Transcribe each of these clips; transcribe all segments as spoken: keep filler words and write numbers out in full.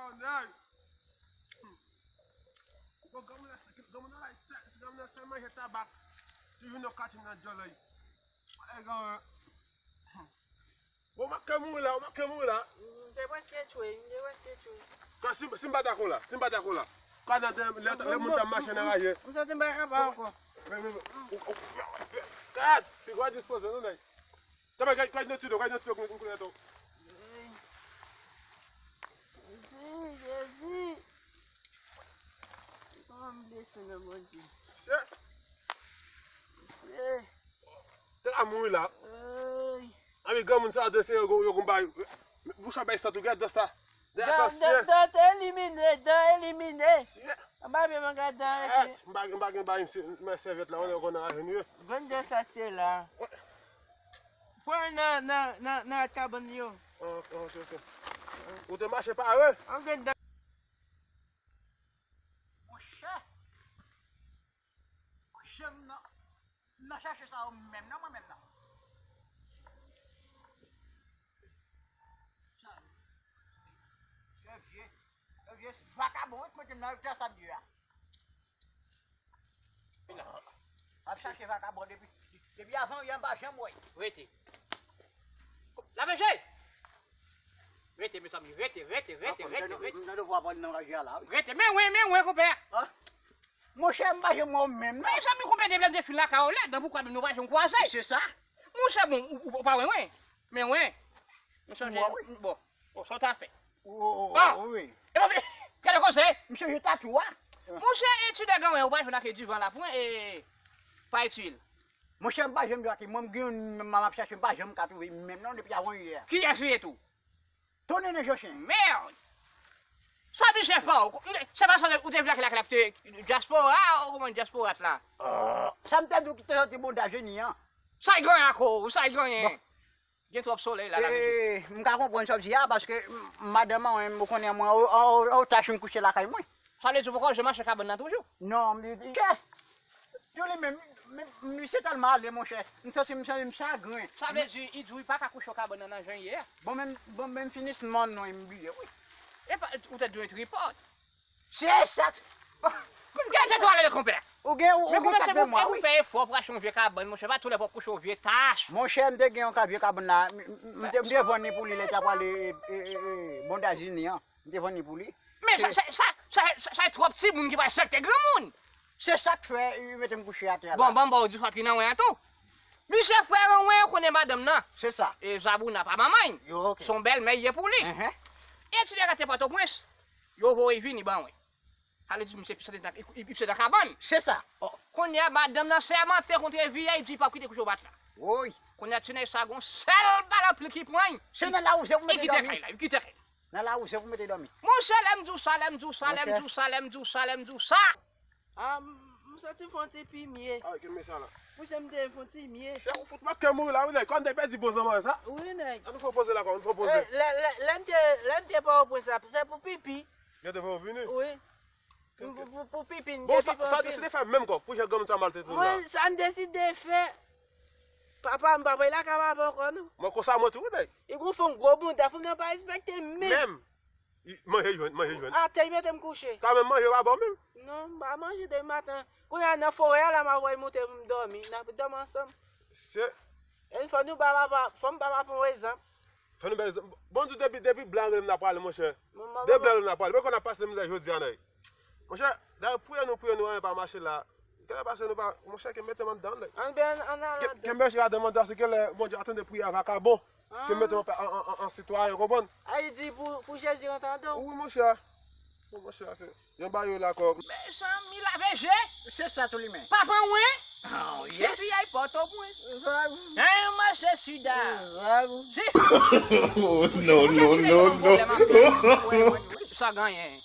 Oh, nèg. Bon, granmoun nan, granmoun nan la, sèl, granmoun nan sèl manje tabak. Toujou nan katye nan dyòl la. Bagay granmoun. Bon, w manke mouri la, w manke mouri la. M te prèske tchwe, m te prèske tchwe. Kan si, si m pa dakò la, si m pa dakò la. Kan nan, lè, lè moun ta mache nan raje. M santi m pa kapab ankò. Men, men, men, ou, ou, gad, figi w dispoze, non, nèg. Tanpri, gad, gad nan ti do, gad nan ti do, kounye a tou. Jezi, Jezi. Kòman m blese nan Bondye? Mesye. Mesye. Te ka mouri la. Ay. Anvi granmoun sa, de se yo, yo gon bay. Bouch a bay sa tou, gad dan sa. Dan, dan, dan elimine, dan elimine. Mesye. Anba pye mwen gad dan. M pa, m pa gen bay, mesye, men sèvyèt la, w konnen avenir. Vennde sa te la. Pran nan, nan, nan, nan kabann yo. Ok, ok, ok. Ou te mache pare? An gen dan. Monchè. Monchè, m nan, m nan chache sa yo menm nan, mwen menm nan. Sa, yo vye, yo vye vakabon, wi, k mete m nan eta sa m ye a. M ap chache vakabon depi, depi avan yè m pa janm wè. Rete. Laveje! Rete, mezanmi, rete, rete, rete, rete, rete. M tande vwa pale nan raje a la, wi. Rete, men wen, men wen, konpè. Monchè, m pa janm wè w menm, non. Mezanmi, konpè de lè m te fin lakay ou la, dan poukwa nou pa janm kwaze? Se sa. Monchè, bon, ou, ou, ou pa wè mwen? Men wen. M sonje, bon. Bon, sa w ta fè? Wi. Epa, gade koze. M chanje tatouwa. Monchè, etidè granmè, ou pa jwenn ak divan la pou mwen, e pa itil. Monchè, m pa janm jwenn ak li. Mwen, m gen youn, m ap chache, m pa janm ka twouve li menm non, depi avan yè a. Kiyès li ye tou? Ton Nene Jochen. Merde! Sa misye fè w? Se pa sa ou te vle ak lakay la ki te dyaspora, ou konprann dyaspora la? Sa m te di w ki te soti bonda jeni an. Sa l genyen ak ou? Sa l genyen? Gen twòp solèy la, la. M ka konprann sa w di a, paske madanm mwen, ou konnen mwen, o, o, o, tach m kouche lakay mwen. Sa vle di ou poko janm achte kabann nan toujou? Non, m di, chè, yo li menm, men, misye tèlman ale, monchè. M santi, m santi m chagren. Sa vle di, li di w li pa ka kouche nan kabann nan, nan jan l ye a? Bon, menm, bon, menm finisman non, m bliye, wi. Epa, ou te dwe tripòt. Se sa. Gade tèt ou ale, konpè. Ou gen, ou, ou gen kat memwa, wi. Ou fè efò pou achte yon vye kabann, monchè, pa toulè pou kouche yon vye tach. Monchè, m te gen yon ka vye kabann la, m, m, m te, m te vann li pou li lè l t ap ale, e, e, e, e, bonda jeni an. M te vann li pou li. Men sa, sa, sa, sa, sa twòp timoun ki pral sekte granmoun. Se sa k fè, yo mete m kouche atè a la. Bon, bon, bon, ou di sa ki nan wen an tou. Misye frè an wen, ou konnen madanm nan. Se sa. E Zabouna pa manman l. Yo, ok. Se yon bèlmè l ye pou li. Enhen. E ti nèg la te Pòtoprens, yo voye vini ban mwen. Sa vle di misye pise nan, li, li pise nan kabann. Se sa. Kounye a, madanm nan sèmante kont vi a, li di li p ap kite kouche w bat la. Woy. Kounye a, ti nèg sa gon sèl bal anpil ki pran l. Se nan lawouze pou mete dòmi. Li kite kay la, li kite kay la. Nan lawouze pou mete dòmi. Monchè, lè m di w sa, lè m di w sa, lè m di w sa, lè m di w sa, lè m di w sa. A, m, m santi m fè yon ti pi mye. A, kenbe sa la. Monchè, m te fè yon ti mye. Chè, ou fout mwen kè mouri la, wi, nèg. Kòm te pèdi bon zanmay sa. Wi, nèg. Ann fè poze la, kòm, ann fè poze. E, lè, lè, lè m te, lè m te Pòtoprens la, se pou pipi. Yo te fè w vini? Wi. Pou, pou, pou, pou pipi, m te pipi anpil. Bon, sa, sa w deside fè menm kò, pou jan granmoun sa maltrete w la? Mwen, sa m deside fè, papa m pa pral lakay papa ankò, non. Mwen konsa mwen tou, wi, nèg. Li gon fòm gwo bounda, fanm nan pa respekte m menm. Menm. Manje jwenn, manje jwenn. Atè, li mete m kouche. Kanmenm manje yo pa ba w menm? Non, m pa manje depi maten. Kounye a nan forè a la, m ap voye moute pou m dòmi. N ap dòmi ansanm. Se. E fò nou ba papa, fò m ba papa yon egzanp. Fò nou ba egzanp. Bon, di depi, depi blan rele m n ap prale, monchè. Depi blan rele m n ap prale. Mwen konn ap pase mizè jodi a, nèg. Monchè, dayè, priye nou, priye nou, anyen pa mache la. Kèlè pase nou pa, monchè, ke mete m anndan, nèg. Ann ben, ann al anndan. Ke mete m anndan, se kèlè Bondye ap tande priyè vakabon. Ke mete m an, an, an, an sitwayen, ou konprann? A, li di pou, pou Jezi rantre anndan w. Wi, monchè. Wi, monchè, se, yon bagay yo la kò. Mezanmi, lave je. Se sa tou li menm. Papa mwen. Oh, yes. Depi ay Pòtoprens. Sa vre. Nan yon mache sida. Sa vre. Si. Oh, non, non, non, non. Sa genyen.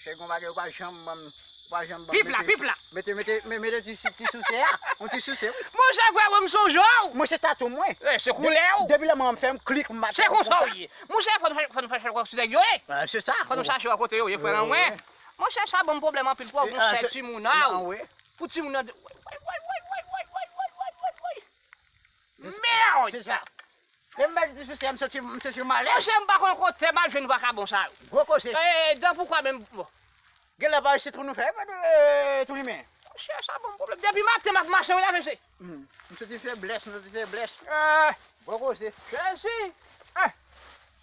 Chè, gon bagay ou pa janm ban m, ou pa janm ban m. Pip la, pip la. Mete, mete, mete, mete ti, ti souse a. Yon ti souse, wi. Monchè, frè mwen, m sonje w. Mwen, se tatou mwen. E, se koulè w. Depi lè mwen m fè m klik, m bat. Se konsa w ye. Monchè, fò nou fè, fò nou fè chèlkò sou nèg yo, e. Se sa. Fò nou chache wè kote yo ye, frè mwen. Monchè, sa ban m pwoblèm anpil pou yon sèl timoun a w. Pou timoun nan, woy, woy, woy. Mèd! Se sa. E m mèt di sisi a, m santi, m santi m alèz. Monchè, m pa konn kote m al jwenn vakabon sa yo. Gwo koze. E, dan poukwa menm, bon. Genlè pa isit pou nou fè, e, tou limen. Monchè, sa ban m pwoblèm. Depi maten, m ap mache, wi, la, mesye. Hmm. M santi feblès, m santi feblès. Eh, Gwo koze. Jezi! Eh,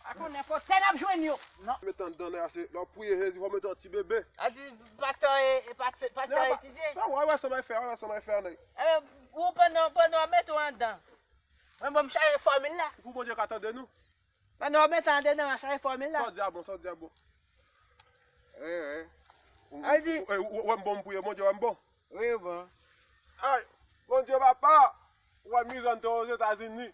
pa konnen kote n ap jwenn yo. Non. Met anndan, nèg, se lè w priye Jezi, fò w mete yon ti bebe. A di, pastè, e, e, pastè, pastè etidye. Sa, wè, wè, sa m ap fè, wè, sa m ap fè, nèg. Eh, ou pandan, pandan w ap mete w anndan. Mwen, bon, m chaje fòmil la. Pou Bondye ka tande nou. Pandan w ap mete anndan, m ap chaje fòmil la. Sa w di a bon, sa w di a bon. Eh, eh. Ou, ou, ou, ou, ou wè m bon, m priye Bondye, wè m bon. Wi, bon. Ay, Bondye papa, ou wè mizè m te Ozetazini.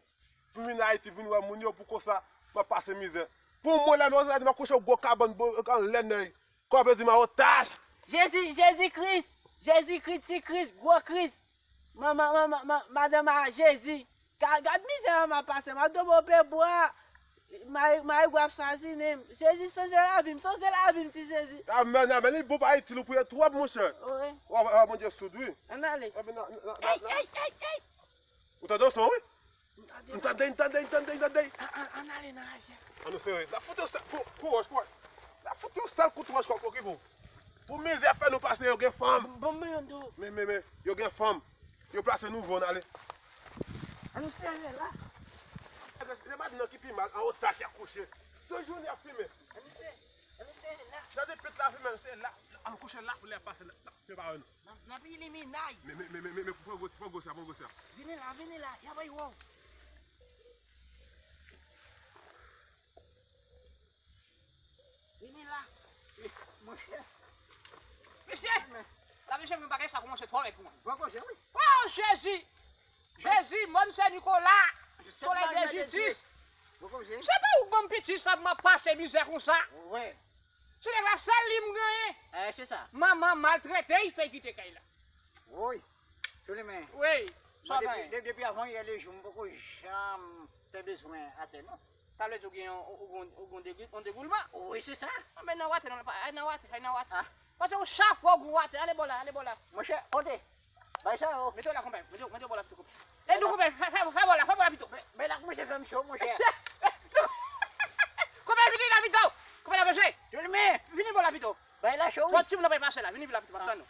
Pou m vin Ayiti, vin wè moun yo pou konsa, m ap pase mizè. Pou mwen, lè m Ozetazini, m ap kouche yon gwo kabann anlè nèy. Kòm yo di m an otaj. Jezi, Jezi Kris, Jezi Kris, ti Kris, gwo Kris. Manman, manman, manman, madanm a Jezi. Gad, gad mizè a m ap pase, m ap tonbe ope bwa. Mari, mari gwa ap sazinen m. Jezi, sonje lavi m, sonje lavi m, ti Jezi. Amèn, amèn. Li bon pa itil ou priye twòp, monchè. Wi. Wa, wa, Bondye soud, wi. Ann ale. Amèn, na, na, na, Ey, na. Ey, ey, ey. Ou tande son, wi? M tande. M tande, m tande, m tande, m tande. An, an, ann ale nan raje a. An nou sere. N ap fout yon sèl kou, kou wòch, kou wòch. N ap fout yon sèl kout wòch kòk okipe w. Pou mizè fè nou pase, yo gen fanm. Bon, bon, bon, yon do. Men, men, men, yo gen fanm. Yo plase nouvo, n ale. An nou sere la. Se madanm nan ki pi mal, an otaj y ap kouche. Tout jounen y ap fimen. An nou sere, an nou sere la. Gade pit la fimen, se la. An nou kouche la pou lè ap pase, l ap, l ap fè parèy nou. N ap, n ap iliminay. Men, men, men, men, men, pran gwosè, pran gwosè, pran gwosè. Vini la, vini la, y ap bay wè w. Vini la. Monchè. Mesye! La, mesye, mwen bagay sa kòmanse twò rèd pou mwen. Bon, bon, Jezi. Oh, Jezi! Jezi, Mòn Sen Nikola! Solèy de Jitis! Bon, bon, Jezi. Se pa ou k ban m piti sa pou m ap pase mizè konsa? Wi. Se nèg la sèl li m genyen. Eh, se sa. Manman maltrete, li fè kite kay la. Wi. Toulimen. Wi. Sa w genyen? Depi, depi avan yè lejou, m poko janm fè bezwen atè, non. Sa vle di ou gen yon, ou gen yon, ou gen yon degou-, yon degoulman? Wi, se sa. Anben nan watè, nan, nan watè, nan watè. Ah. Paske ou chak fwa ou gen watè, ale bò la, ale bò la. Monchè, kote? Bay sa yo. Mete w la, konpè. Mete, mete w bò la pito, konpè. E nou, konpè, fè, fè, fè bò la, fè bò la pito. Men, men la kòmanse fè m cho, monchè. Konpè, vini la pito. Konpè la, mesye. Toulimen. Vini bò la pito. Bay la cho, wi. Fò timoun nan pa pase la, vini, vini la pito, m ap tann ou.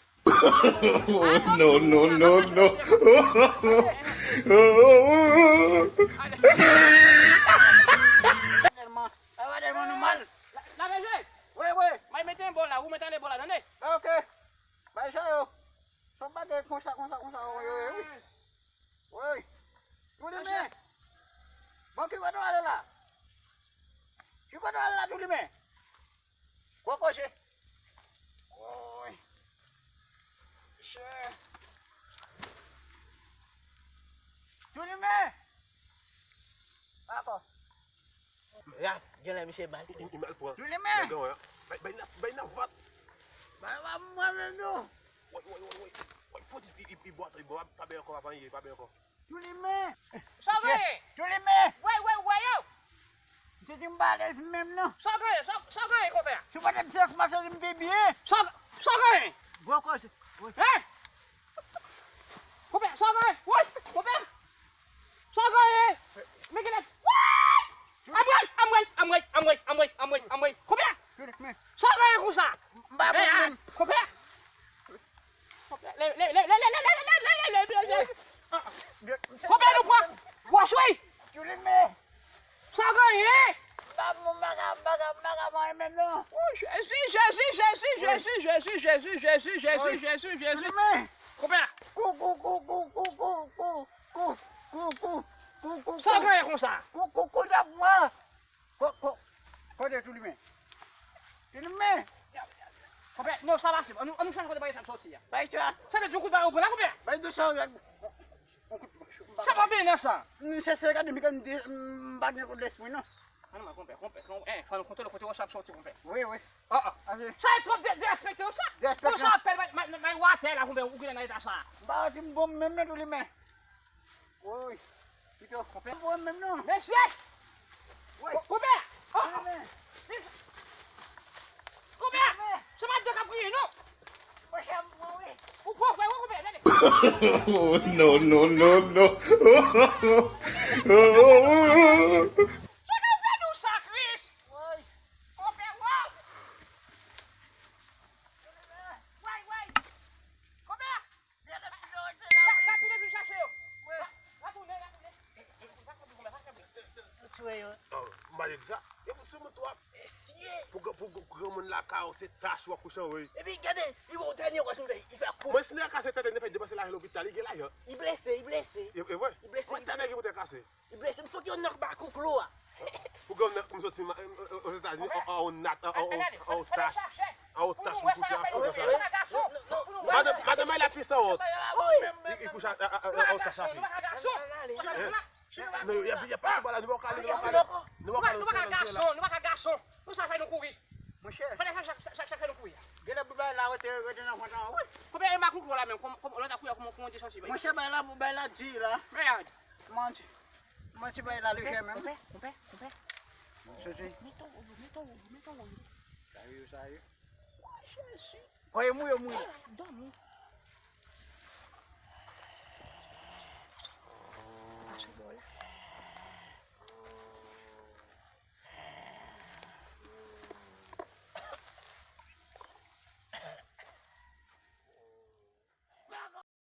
No, no, no, no. Tèlman, sa va tèlman nou mal. La, la, mesye. Wi, wi. Mwen mete yon bò la, ou mete ale bò la, tande? Ok. Bay sa yo. Son bagay konsa, konsa, konsa, wi, wi, wi. Wi. Toulimen. Bon, ki kote w ale la? Ki kote w ale la, Toulimen? Gwo koze. Woy. Mesye. Toulimen. Dakò. Ras, genlè misye mal. Li, li mal pran. Toulimen. Nèg an, bay, bay nan, bay nan vant. Bay ba mwen menm non. Woy, woy, woy, woy. Woy, fò di, li, li, li bwat, li bwat, pa bè ankò, pa panye, pa bè ankò. Toulimen. Sa w genyen? Toulimen. Woy, woy, woy, yo. Misye di m pa alèz menm non. Sa w genyen? Sa, sa w genyen, konpè? Si w pa t ap di sa, kòman w ap di m pi byen? Sa, sa w genyen? Gwo koze. Hein? Konpè, sa w genyen? Woy, konpè. Sa w genyen? Men genlè. Woy! Anmwey, anmwey, anmwey, anmwey, anmwey, anmwey, anmwey. Konpè? Toulimen. Sa w genyen konsa? M pa konn menm. Konpè? Konpè, nou pran wòch, wi. Toulimen. Sa w genyen? M pa, m pa ka, m pa ka, m pa ka manyen menm non. Oh, Jezi, Jezi, Jezi, Jezi, Jezi, Jezi, Jezi, Jezi, Jezi, Jezi. Toulimen. Konpè. Kou, kou, kou. Sa w genyen konsa? Kou, kou, kou, sa pran. Ko, ko, kote Toulimen? Toulimen! Konpè, non, sa mache. Ann nou, ann nou chache kote bagay sa ap soti a. Bay sa. Sa vle di yon kout bagay ou pran la, konpè? Bay de sa, yon kout. Sa pa byen nan sa. M chèche gade, m gade, m de, m pa gen kout lespri, non. Ann, mwen, konpè, konpè, konpè. Eh, fò nou kontwole kote wòch ap soti, konpè. Wi, wi. Ah, ah. Sa e twòp de, derespekte, sa. Derespekte. Konsa apèl, may, may, may watè la, konpè, ou genlè nan eta sa. M pa di m bon menm, non, Toulimen. Woy. Pito. Konpè. Woy, menm non. Mesye! Woy. Konpè! Oh! Konpè! Konpè! Se pa de k ap kriye, non! Monchè, m mouri. Ou pran frè, wi, konpè, tande. Oh, no, no, no, no. Sa ka fè nou sa, Kris? Konpè, waw! Way, way! Konpè! Gade, gade, gade, gade. Va, va tounen vin chache yo. Va, va tounen, va tounen. Va kanpe, konpè, va kanpe. Yo tire yo. Oh, malè sa. Yo fout sou nou twòp. Mesye. Pou, pou, pou granmoun lakay ou, se tach w ap kouche anwo. Epi gade, li wè w dènye wòch li fè, li fè kou. Mwen si nèg kase tèt, li fè depanse lajan lopital, li gen lajan. Li blese, li blese. E, e vre? Li blese, li blese. Mwen ta nèg ki pou te kase. Li blese, m fòk yo nan ba kouklo a. Pou granmoun nan, kòm soti ma- o- o- Ozetazini, an, an, an, an, an, an, tach, an, tach pou kouche ap fè sa. Madanm, madanm, la plis an wòt. Li, li kouche a, a, a, a, an, tach ap fè. Non, y a, y a pase pa la, nou pa ka ale, nou pa ka ale, nou pa ka ale, nou pa ka gason, nou pa ka gason. Nou sa fè nou kouri. Monchè. Fè sa, sa, sa, sa fè nou kouri. Gade pou bay la rete, rete nan vant an, wi. Konbyen e makout la menm, kon, kon, lòt a kouri, kòman, kòman te sòti, bay? Monchè, bay la, bay la di la. Mèd. Manti. Manti bay la lejè menm. Konpè, konpè, konpè. Soti. Mete w, mete w, mete w. Sa yo, sa yo. Oye, mouye, mouye. Dòmi.